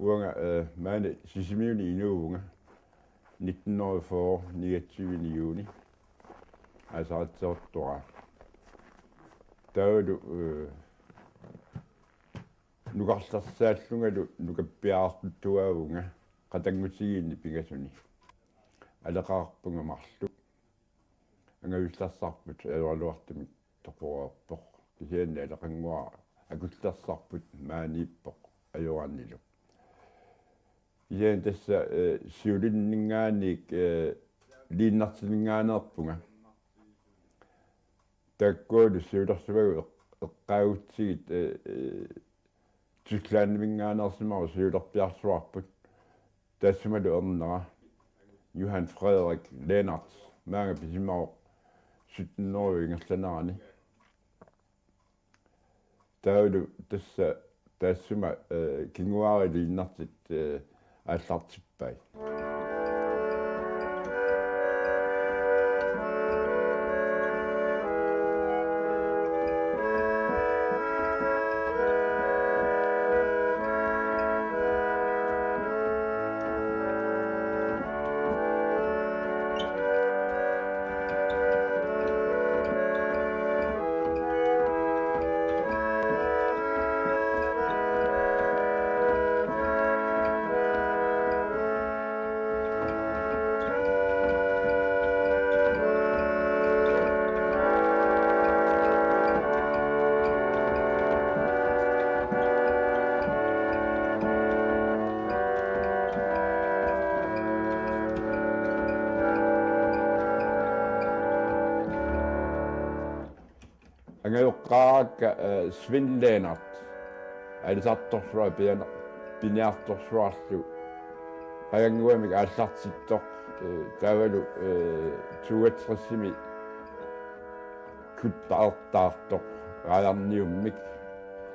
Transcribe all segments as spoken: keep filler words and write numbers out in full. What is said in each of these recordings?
Uanga, eh, maani Sisimiuni inuuvunga nitten hundrede og fyrre niogtyvende juni. Aasaritsiortoraa. Taavalu, eh, nukarlersaallungalu nukappiarartuttuaavunga qatanngutigiinni pingasuni. Aleqarpunga marluk. Angajullersarput ajoraluartumik toqoreerpoq. Kisianni aleqannguaq akullersarput maaniippoq ajoranilu. Kisianni tassa, eh, siulinninngaanniit, eh, Lennartininngaanneerpunga. Taakkualu siulersuagut eq-, eqqaagutsigit, eh, eh, Tysklandiminngaanneersimavoq siulerpiarsuarput. Taassumalu ernera Johan Frederik Lennert maanga pisimavoq sytten hundrede ingerlanerani. Taavalu tassa taassuma, eh, kinguaariit Lennertit, eh, aallartippai. Angajoqqaarakka, eh, Svend Lennert. Aalisartorsuaq piana-, piniartorsuarlu. Qajannguamik aallartittoq, eh, taavalu, eh, toogtresimi kuttaartaartoq rajarniummik.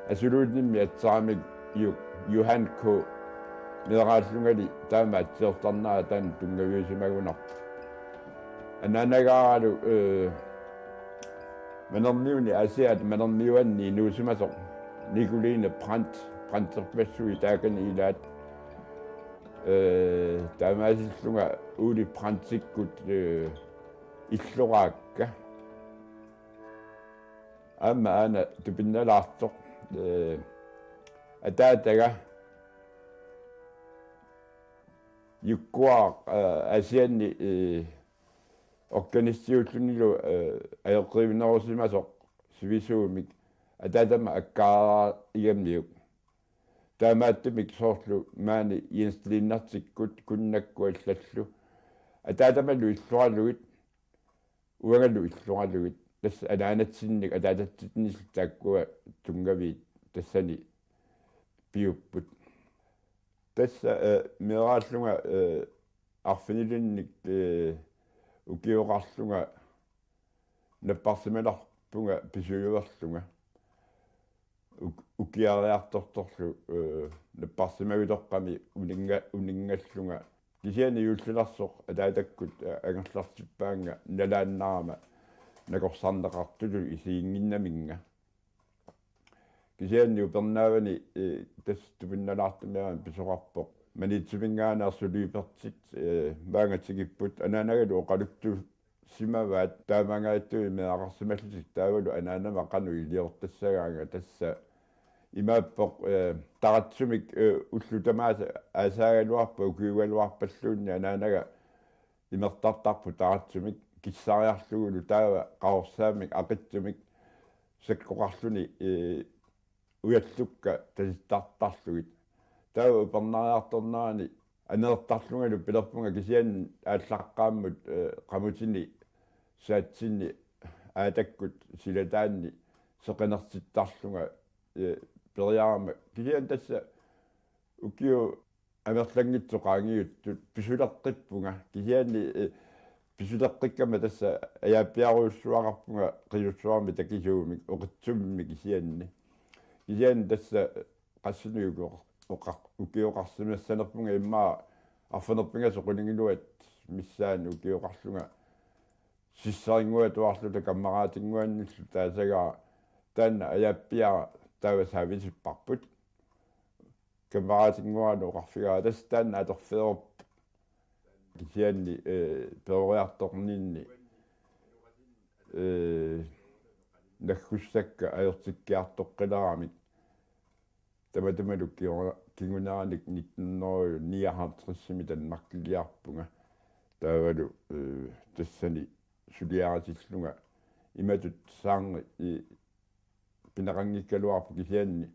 Asuluutinimmi atsaramik Ju-, Johan K. Meeraallungali taama atsiortarnera taanna tunngaviusimagunarpoq. Anaanagaaralu, eh, Manermiuni Aasiaat Manermiuanni inuusimasoq Nikoline Brandt, Brandterpassuit taakani ilaat, eh, taamaasillunga Ole Brandtikkut, eh, illoraakka. Aamma aana tupinnalaartoq, eh, ataataga Jukkuaq, eh, Aasianni, eh, organistiullunilu, eh, ajoqiunerusimasoq sivisuumik ataatama akkaaraarigamiuk. Taamaattumik soorlu maani Jens Lennertikkut kunnakkut allallu. Ataatamalu illoralugit, uangalu illoralugit. Tassa anaanatsinnik ataatatsinnillu taakkua tunngaviit tassani piupput. Tassa, eh, meeraallunga, eh, arfinilinnik, eh, ukioqarlunga napparsimalerpunga pisujuerlunga. Uk-, ukiariartortorlu, eh, napparsimavilerpami uninnga-, uninngallunga. Kisianni juullilersoq ataatakkut, eh, angerlartippaannga nalaannarama nakorsarneqartutut isiginnginnaminnga. Kisianni upernaavani, eh, tassa tupinnalaartumik pisoqarpoq. Maniitsumi-nngaanneersoq Lyberthit, eh, maanga tigipput, anaanagalu oqaluttuussimavaat taamaattut meeraqarsimallutik taavalu anaanama qanoq iliortassagaanga tassa imaappoq, eh, taratsumik, eh, ullut tamaasa aasaagaluarpat ukiugaluarpalluunniit anaanaga imertartarput taratsumik kissariarlugulu taava qaorsaammik aqitsumik sakkoqarluni, eh, ujallukka tasittartarlugit. Taava upernariartornerani aneertarlungalu pilerpunga kisianni aallaqqaammut, eh, qamutini saatsinni aatakkut silataanni seqinersittarlunga, eh, periarama. Kisianni tassa ukiut amerlanngitsut qaangiuttut pisuleqqippunga. Kisianni, eh, pisuleqqikkama tassa ajaappiarujussuaqarpunga qiluttuarmi takisuumik oqitsummi kisianni. Kisianni tassa qassinik uki-, oqa-, ukioqarsimassanerpunga immaqa arfineq-pingasut qulingilluat missaani ukioqarlunga sissarinnguatuarluta kammaratinnguannillu taasagaara taanna ajaappiara taava saavisipparput. Kammeratip ingerlaannaq oqarfigaa tassa taanna atorfeeruppoq. Kisianni, eh, peroriartorninni, eh, naggussakka ajortikkiartoqqilaramik. Tamatumalu kio-, kinguneranik nitten hundrede nioghalvtredsimi Danmarkiliarpunga. Taavalu, eh, tassani suliaritillunga imatut saarngi i-, pineqanngikkaluarpoq kisianni,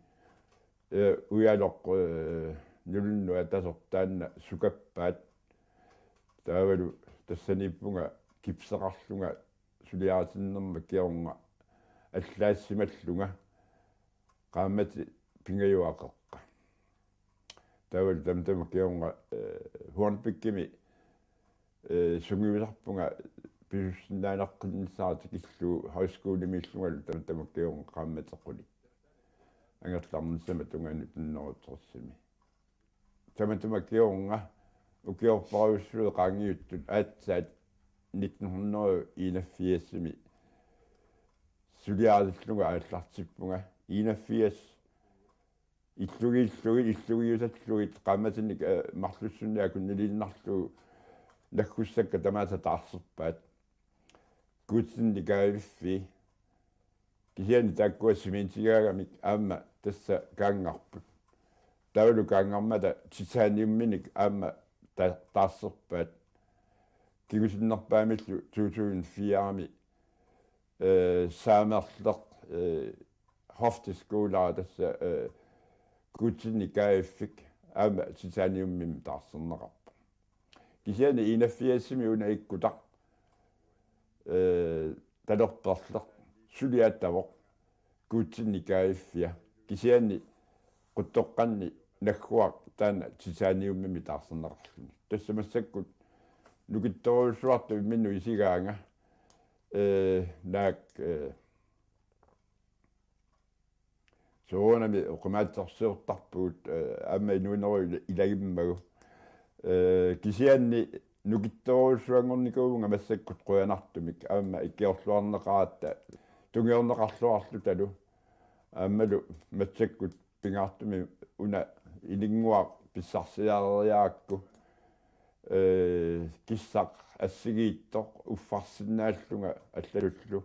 eh, ujaloq, eh, nulunnu atasoq taanna sukappaat. Taavalu tassaniippunga kipseqarlunga suliaritinnerma kingorna allaasimallunga qaammatit pingajuat qeqqa. Taavalu tamatuma kingorna, eh, Hornbækimi, eh, sungiusarpunga pisussinnaaneqqinnissara tikillugu højskolemiillungalu tamatuma kingorna qaammatit qulit. Angerlarnissama tungaanut nitten hundrede tredsimi. Tamatuma kingorna ukiorpassuit qaangiuttut aatsaat nitten hundrede enogfirsimi suliaritillunga aallartippunga. Enogfirs illugiillugit, illugiusallugit, qaammatini, eh, marlussunni akunniliinnarlugu naggussakka tamaasa taarserpaat. Guutsinni kaaviffii. Kisianni taakkua cementigaagamik aamma tassa kaanngarput. Taavalu kaanngarmata titaniumminik aamma ta-, taarserpaat. Kingusinnerpaamillu to tusind firemi, eh, saamerleq, eh, hofteskoler tassa, eh, Guutsinni kaaviffik aamma titaniummimik taarserneqarpoq. Kisianni enogfirsimi una ikkutaq, eh, talerperleq suli atavoq Guutsinni kaaviffia. Kisianni quttoqqanni nagguaq taanna titaniummimik taarserneqarluni. Tassa massakkut nukittorujussuartut imminnut isigaanga, eh, naak, eh, soorunami oqimaatsorsiortarpugut, eh, aamma inuunerup ila-, ilagimmagu. Eh, kisianni nukittorujussuanngornikuuvunga massakkut qujanartumik aamma ikiorluarneqaratta tungiorneqarluarlutalu. Aammalu massakkut pingaartumik una ilinnguaq pissarsiareeriarakku, eh, kissaq assigiittoq uffarsinnaallunga allatullu.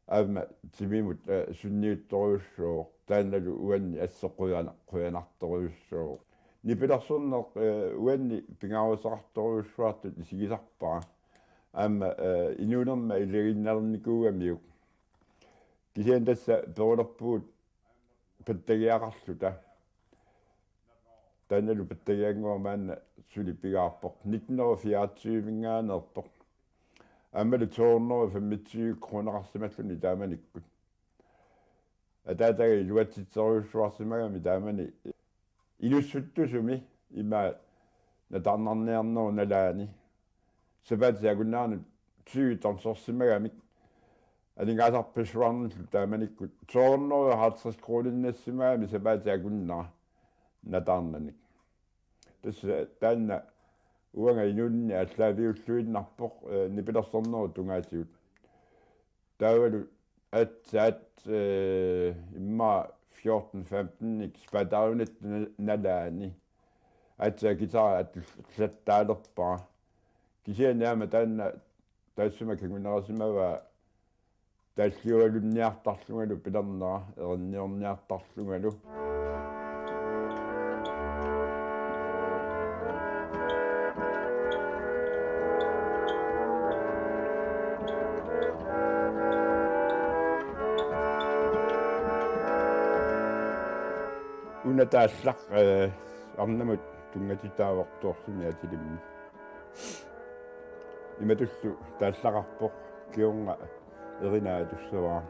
Aamma timimut, eh, sunniuttorujussuuvoq, taannalu uanni assut qujana-, qujanartorujussuuvoq. Nipilersorneq, eh, uanni pingaaruteqartorujussuartut isigisarpara. Aamma, eh, inuunerma ilagiinnarnikuugamiuk. Kisianni tassa perulerpugut pattagiaqarluta. Taannalu pattagiannguaq maanna suli pingaarpoq, nitten hundrede fireogtyve-nngaaneerpoq. Aammalu to hundrede femogtyve kroneqarsimalluni taamanikkut. Ataataga iluatsitserujussuarsimagami taamani inussuttusumi ima nataarnarniarnerup nalaani. Sapaatip akunneranut tyve tonsersimagamik aningaasarpassuarnillu taamanikkut to hundrede og halvtreds kroninnissimagami sapaatip akunnera nataarnanik. Tassa taanna uanga inuunini aallaaviulluinnarpoq, eh, nipilersornerup tungaatigut. Taavalu aatsaat, eh, immaqa fjorten femten-nik Spatariunit na-, nalaani. Aatsaat guitari atorluttaalerpara. Kisianni aamma taanna taassuma kingunerisimavaa taalliualunniartarlungalu pilernera, erinniorniartarlungalu. Una taallaq, eh, arnamut tunngatitaavoq Torsimi atilimmi. Imatullu taallaqarpoq, kingorna erinaa atussavara.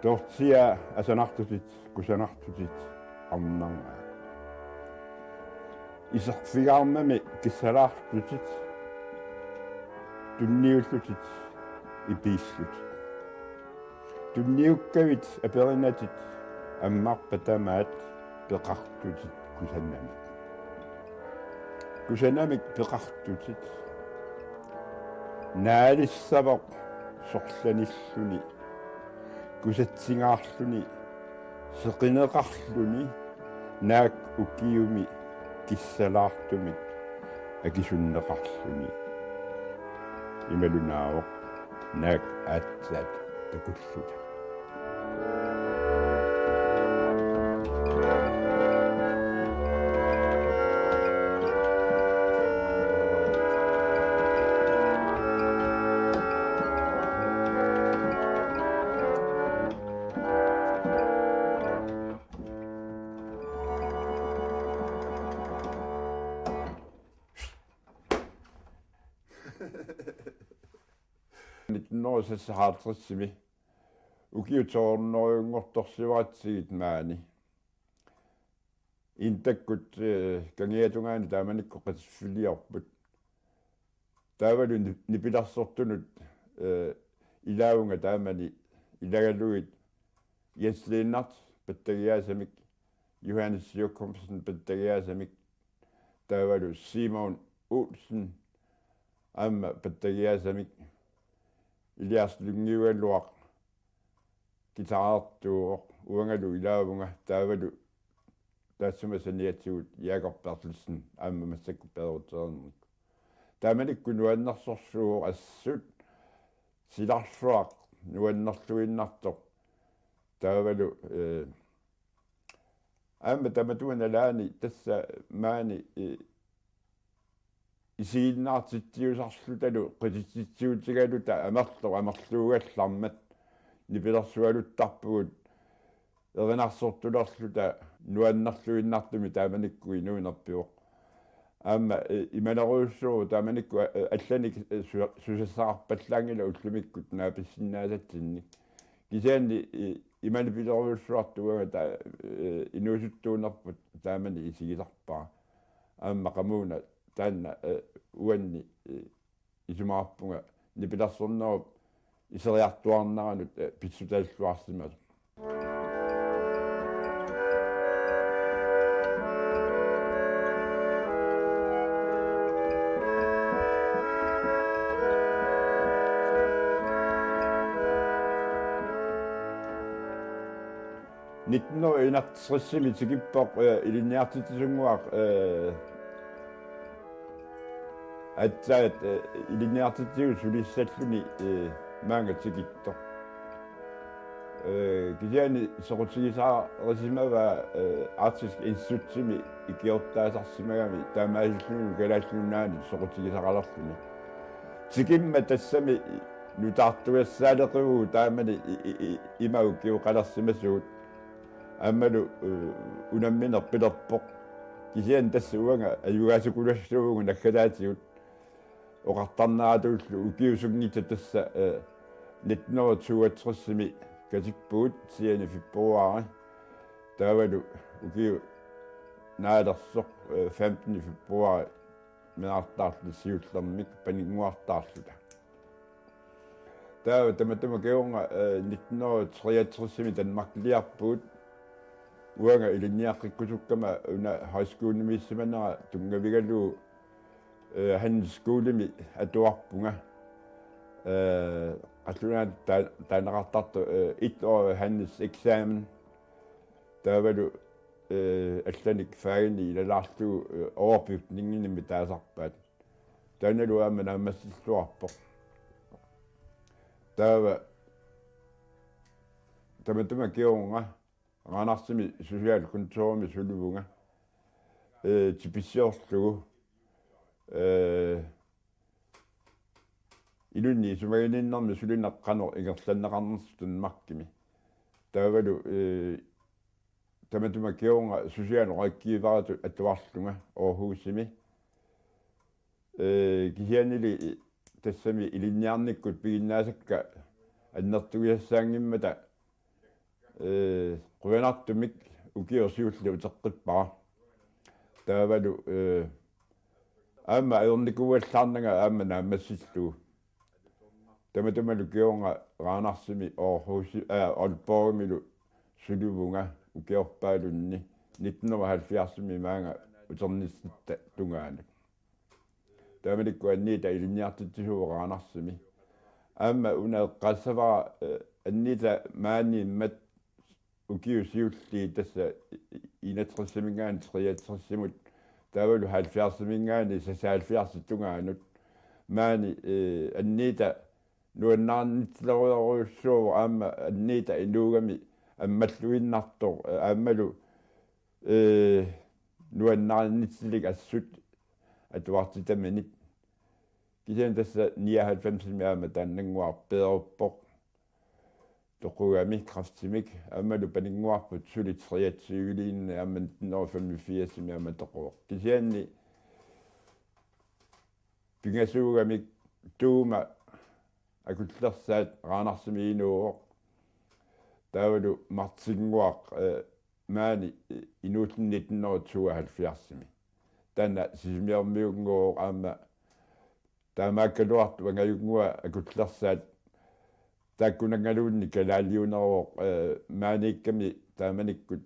Torsia asanartutit, kusanartutit, arnarnaa. Iserfigaarmami kissalaartutit, tunniullutit, ipiillutit. Tunniukkavit aperinatit ammarpat tamaat peqartutit kusanamik. Kusanamik peqartutit. Naalissavoq sorlanilluni, kusatsingaarluni, seqineqarluni, Naak ukiumi kissalaartumik akisunneqarluni. Imaluunniit naak aatsaat takulluta. Nitten hundrede og seksoghalvtreds-imi ukiut to hundrede-nngortorsiuaratsigit maani. Intakkut, eh, kangiatungaani taamanikkut qitiffiliorput. Taavalu ni-, nipilersortunut, eh, ilaavunga taamani ilagalugit Jens Lennert pattagiaasamik, Johannes Jokumsen pattagiaasamik, taavalu Simon Olsen aamma pattagiaasamik, Elias Lyngviugaluaq guitarertuuvoq, uangalu ilaavunga, taavalu taassuma saniatigut Jakob Berthelsen aamma massakkut peerutereernermik. Taamanikkut nuannersorsuuvoq assut silarsuaq nuannerluinnartoq. Taavalu, eh, aamma tamatuma nalaani tassa maani, eh, isiginnaartitsiusarlutalu qititsiutigaluta amerloq amerluugallarmat nipilersualuttarpugut erinarsortulerluta nuannerluinnartumik taamanikkut inuunerpivoq. Aamma, eh, imanerujussuuvoq taamanikkut, eh, allanik, eh, su-, susassaqarpallaanngilaq ullumikkut naapissinnaasatsinnit. Kisianni, eh, imannak pilerujussuartuugatta, eh, inuusuttuunerput taamani isigisarpara. Aamma qamuuna taanna, eh, uanni, eh, isumaqarpunga nipilersornerup iseriartuaarneranut, eh, pissutaalluarsimasoq. Nitten hundrede og enogtres-imi tikippoq, eh, ilinniartitsisunnguaq, eh, aatsaat, eh, ilinniartitsisoq sulissalluni, eh, maanga tikittoq. Eh, kisianni soqutigisarisimavaa, eh, Arktisk Instituttimi ikiortaasarsimagami taamaasillunilu Kalaallit Nunaannut soqutigisaqalerluni. Tikimma tassami nutaartugassaaleqivugut taamani i-, i-, i-, ima ukioqalersimasugut. Aammalu, eh, unammineq pilerpoq. Kisianni tassa uanga ajugaasukulassaagut naggataatigut. Oqartarneratullu ukiusunngitsoq tassa, eh, nitten hundrede toogtres-imi katippugut syvende februari. Taavalu ukiup naalersoq, eh, femtende februari meerartaarluta siullermik paninnguartaarluta. Taava tamatuma kingorna, eh, nitten hundrede treogtres-imi Danmarkiliarpugut. Uanga ilinniaqqikkama una højskolemiissimanera tunngavigalugu, eh, handelsskolemi atuarpunga. Eh, qallunaat taa-, taaneqartartoq, eh, et år handelseksamen. Taavalu, eh, allanik faginik ilalaarlugu, eh, overbygninginimi taasarpaat. Taannalu aamma naammassilluarpoq. Taava tamatuma kingorna Randersimi socialkontorimi sulivunga. Eh, tipissiorlugu. Eh, ilunni isumaginninnermi sulineq qanoq ingerlanneqarnersoq Danmarkimi. Taavalu, eh, tamatuma kingorna socialrådgiveritut atuarlunga Aarhusimi. Eh, kisiannili tassami ilinniarnikkut piginnaasakka annertugisassaanngimmata, eh, qujanartumik ukiut siulliit uteqqippara. Taavalu, eh, aamma ajornikuugallaarnanga aamma naammassillugu. Tamatumalu kingorna Randersimi Aarhusi-, eh, Aalborgimilu sulivunga ukiorpaalunni nitten hundrede og halvfjerds-imi maanga uternissatta tungaanut. Taamanikkut Anita ilinniartitsisuuvoq Randersimi. Aamma una eqqaassavara, eh, Anita maaniimmat ukiut siulliit tassa enogtresiminngaanniit treogtresimut taavalu halvfjerdsiminngaanniit seksoghalvfjerdsip tungaanut maani, eh, anniita nuannarinnitsileriarujussuuvoq aamma anniita inuugami ammalluinnartoq, eh, aammalu, eh, nuannarinnitsillit assut atuartitaminik. Kisianni tassa nioghalvfemsimi aamma taannannguaq peeruppoq. Toqugami kræftimik aammalu paninnguarput suli treogtyveliinnaq aamma nitten hundrede og femogfirsimi aamma toquvoq. Kisianni pingasuugamik Tuuma Akullersaat Randersimi inuuvoq. Taavalu Martinnguaq, eh, maani, eh, inuulluni nitten hundrede og tooghalvfjerdsimi. Taanna Sisimiormiunnguuvoq aamma taamaakkaluartoq Angajunngua Akullersaat taakkunanngaluunniit kalaaliuneruvoq, eh, maaniikkami taamanikkut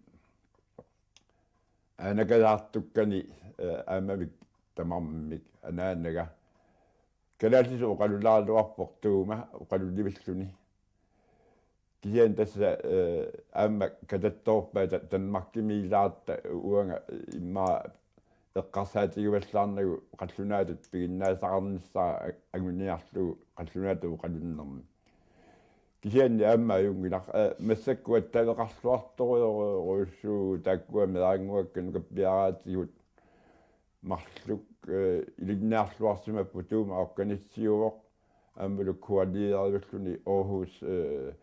aanakajaartukkani, eh, aammamik tamarmik anaanaga. Kalaallisut oqalulaaraluarpoq Tuuma oqalulivilluni. Kisianni tassa, eh, aamma katattoorpaa ta-, Danmarkimiilaarta uanga immaqa eqqarsaatigivallaarnagu qallunaatut piginnaasaqarnissara a-, anguniarlugu qallunaatut oqalunnermi. Kisianni aamma ajunngilaq, eh, massakkut attaveqarluartorujorujussuuvoq taakkua meeraannguakka nukappiaraatigut marluk, eh, ilinniarluarsimapput. Tuuma organistiuvoq, aammalu korlederivilluni Aarhus, eh,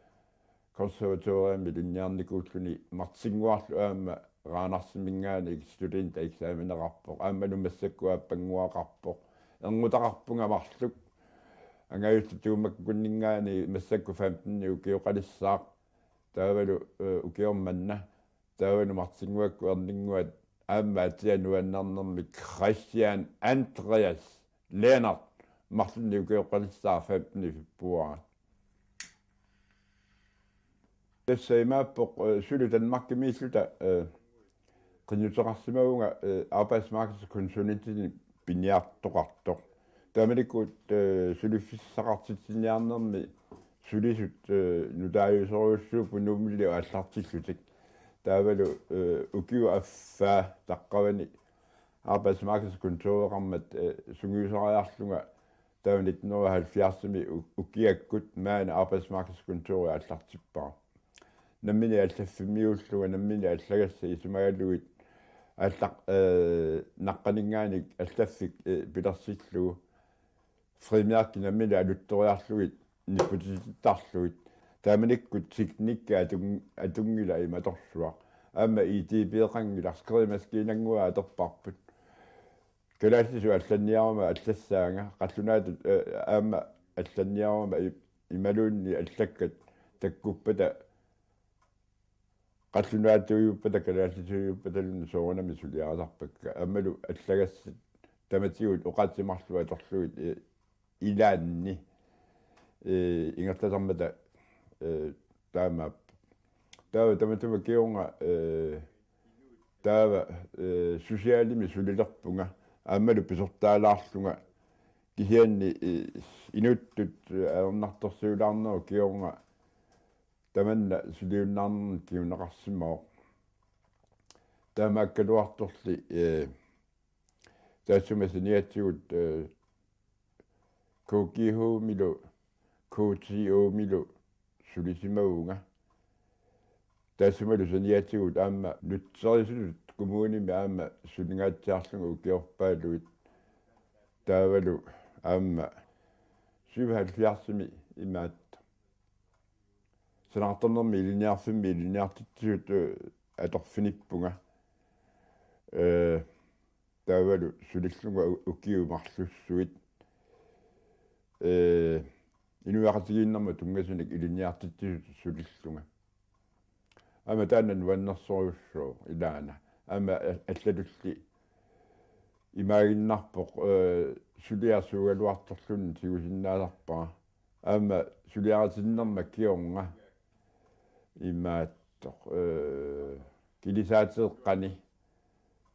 Konservatoriumi ilinniarnikuulluni Martinnguarlu aamma Randersiminngaanniit student-eksameneqarpoq. Aammalu massakkut aappannguaqarpoq. Erngutaqarpunga marluk. Angajulliup Tuumakkunninngaanniit massakkut femten ukioqalissaaq. Taavalu, eh, ukioq manna. Taavalu Martinnguakkut erninnguat aamma atia nuannernermik Christian Andreas Lennert marlunnik ukioqalissaaq femten februar. Tassa imaappoq, eh, suli Danmarkimiilluta, eh, qinnuteqarsimavunga, eh, arbejdsmarkedskonsulentinik piniartoqartoq. Taamanikkut, eh, suliffissaqartitsiniarnermi sulisut, eh, nutaajusorujussuupput Nuummilu aallartillutik. Taavalu, eh, ukiup affaa taqqavani arbejdsmarkedskontoreqarmat, eh, sungiusariarlunga taava nitten hundrede og halvfjerdsimi u-, ukiakkut maani arbejdsmarkedskontori aallartippara. Nammineq allaffimmiuullunga, nammineq allagassat isumagalugit aallaq-, eh, naqqaninngaanniit allaffik, eh, pilersillugu. Frimærki nammineq aluttoriarlugit nipputitittarlugit. Taamanikkut teknikki atun-, atunngilaq imatorsuaq. Aamma I D B-qanngilaq, skrivemaskiinannguaq atorparput. Kalaallisut allanniaruma allassaanga, qallunaatut, eh, aamma allanniaruma i-, imaluunniit allakkat takkuppata qallunaatuujuppata kalaallisuujuppataluunniit soorunami suliarisarpakka. Aammalu allagassat tamatigut oqaatsinik marluk atorlugit, eh, ilaanni, eh, ingerlatarmata, eh, taamaappoq. Taava tamatuma kingorna, eh, taava, eh, socialimi sulilerpunga aammalu pisortaalaarlunga kisianni, eh, inuttut, eh, ajornartorsiulaarnerup kingorna tamanna suliunnaarnermik kinguneqarsimavoq. Taamaakkaluartorli, eh, taassuma saniatigut, eh, K G H-milu, K T O-milu sulisimavunga. Taassumalu saniatigut aamma nutserisutut kommunimi aamma sulingaatsiarlunga ukiorpaaluit. Taavalu aamma syvoghalvfjerdsimi imaattoq. Sanaartornermik Ilinniarfimmi ilinniartitsisutut, eh, atorfinippunga. Eh, taavalu sulillunga u-, ukiut marlussuit. Eh, inuiaqatigiinnermut tunngasunik ilinniartitsisutut sulillunga. Aamma taanna nuannersorujussuuvoq ilaana. Aamma a-, allatulli imaaginnarpoq, eh, suliaq suugaluartorluunniit tigusinnaasarpara. Aamma suliaritinnerma kingorna imaattoq, eh, kilisaateeqqani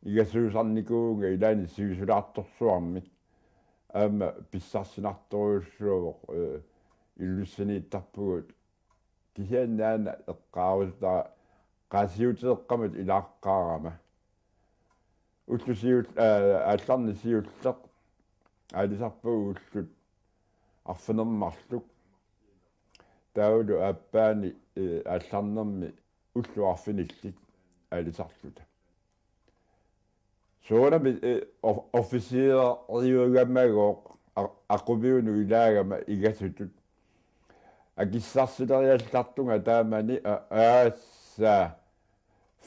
igasuusarnikuuvunga ilaanni sivisulaartorsuarmik. Aamma pissarsinartorujussuuvoq, eh, Ilulissaniittarpugut. Kisianni aana eqqaarusutara qaasiuteeqqamut ilaaqqaarama. Ullut siul-, aa, aallarneq siulleq aalisarpagut ullut arfineq-marluk. Taavalu aappaani, ee, aallarnermi ullut arfinillit aalisarluta. Soorunami, ee, of-, officeeriugamagooq a-, aqumiunut ilaagama igasutut. Akissarsileriallartunga taamani a-, aassaa.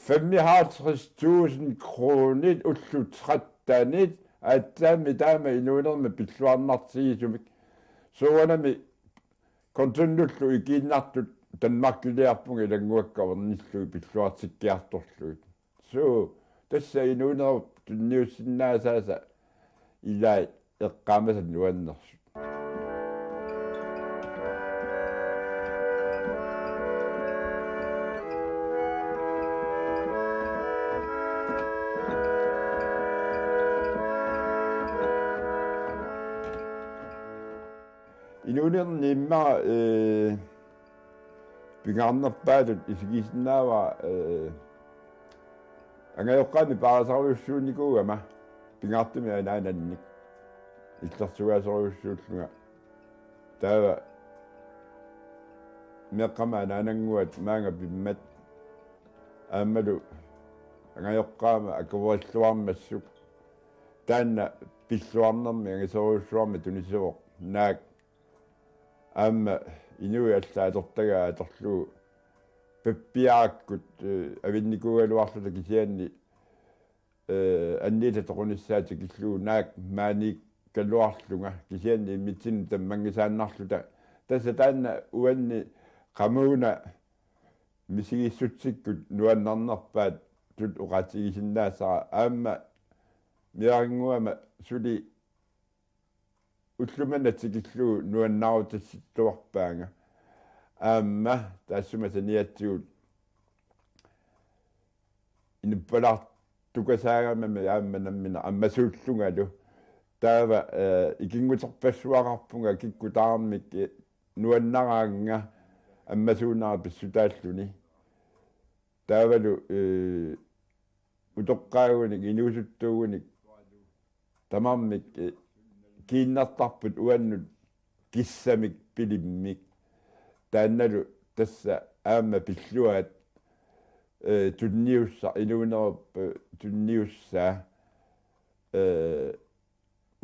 Femoghalvtreds tusind kronit ullut trettenit aatsaammi taama inuunermi pilluarnartigisumik. Soorunami kontonullu ikiinnartut Danmarkiliarpunga ilannguakka ornillugit pilluartikkiartorlugit. Suu, tassa inuunerup tunniussinnaasaasa ilai eqqaamasat nuannersut. Inuuninni immaqa, ee, pingaarnerpaatut isigisinnaavara, ee, angajoqqaamik paarisarujussuunikuugama pingaartumik anaanannik illersugaasorujussuullunga. Taava meeqqama anaanannguat maanga pimmat aammalu angajoqqaama akuerilluarmassuk. Taanna pilluarnermi angisoorujussuarmik tunisivoq naak aamma inuit allat atortagaat atorlugu pappiarakkut, ee, avinnikuugaluarluta kisianni, ee, anniata toqunissaa tikillugu naak maaniikkaluarlunga kisianni immitsinnut tammanngisaannarluta. Tassa taanna uanni qamuuna misigissutsikkut nuannarnerpaatut oqaatigisinnaasara aamma meerannguama suli ullumanna tikillugu nuannaarutissittuarpaanga. Aamma taassuma saniatigut inuppalaartukasaagamami aamma nammineq ammasuullungalu. Taava, ee, ikinnguterpassuaqarpunga kikkut tamarmik, ee, nuannaraannga ammasuunera pissutaalluni. Taavalu, ee, utoqqaagunik, inuusuttuugunik, tamarmik, ee, kiinnertarput uannut kissamik pilimmik. Taannalu tassa aamma pilluaat, ee, tunniussaq, inuunerup, ee, tunniussaa, ee,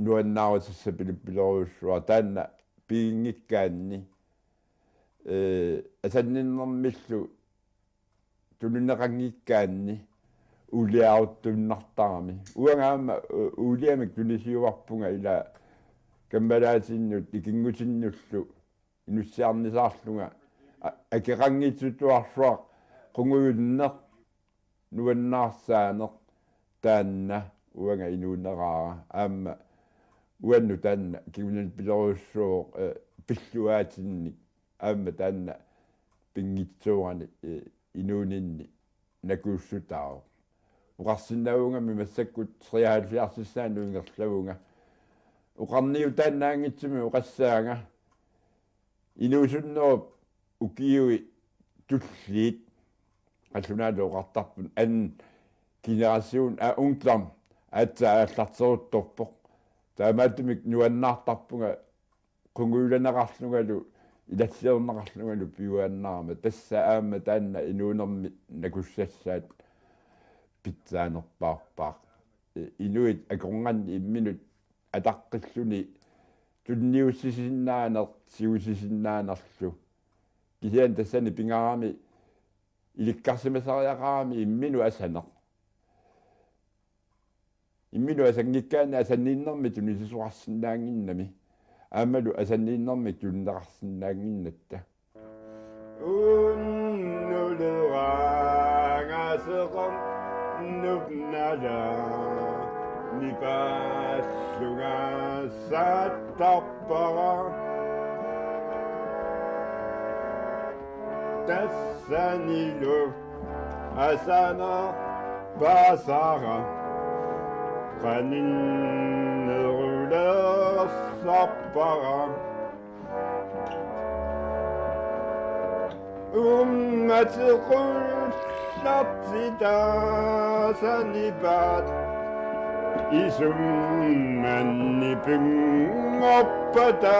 nuannaarutissaq pilippilerujussuaq taanna piginngikkaanni, ee, asanninnermillu tunineqanngikkaanni uuliaruttuinnartarami. Uanga aamma, ee, uuliamik tunisiuarpunga ila kammalaatinnut ikinngutinnullu inussiarnisaarlunga a-, akeqanngitsutuarsuaq qungujunneq nuannaarsaaneq taanna uanga inuuneraara aamma uannut taanna kingunanippilerujussuuvoq, ee, pilluaatinnik aamma taanna pinngitsoorani, ee, inuuninni nakuussutaavoq. Oqarsinnaavungami massakkut treoghalvfjerdsissaanut ingerlavunga. Oqarniutaannaanngitsumik oqassaanga inuusunnerup ukiui tulliit, qallunaatut oqartarput anden generation af ungdom, aatsaat aallarteruttorpoq. Taamaattumik nuannaartarpunga qungujulaneqarlungalu ilassiorneqarlungalu piuaannarama. Tassa aamma taanna inuunermi nakussassaat pitsaanerpaarpaaq. Inuit akornanni imminut ataqqilluni tunniussisinnaaneq siusisinnaanerlu. Kisianni tassani pingaarami ilikkarsimasariaqarami imminut asaneq. Imminut asanngikkaanni asanninnermik tunisisoqarsinnaannginnami. Aammalu asanninnermik tunineqarsinnaannginnatta. Unnuleraangaseqarnupnala nipallungasaattarpara. Tassanilu asanerpaasara qaninnerulersarpara. Ummatequl Lapsitaasanipaat isumanni pinngorpata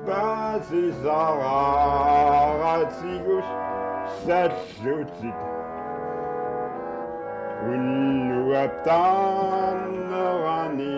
paasisaraaratigut sallutit unnuap taarnerani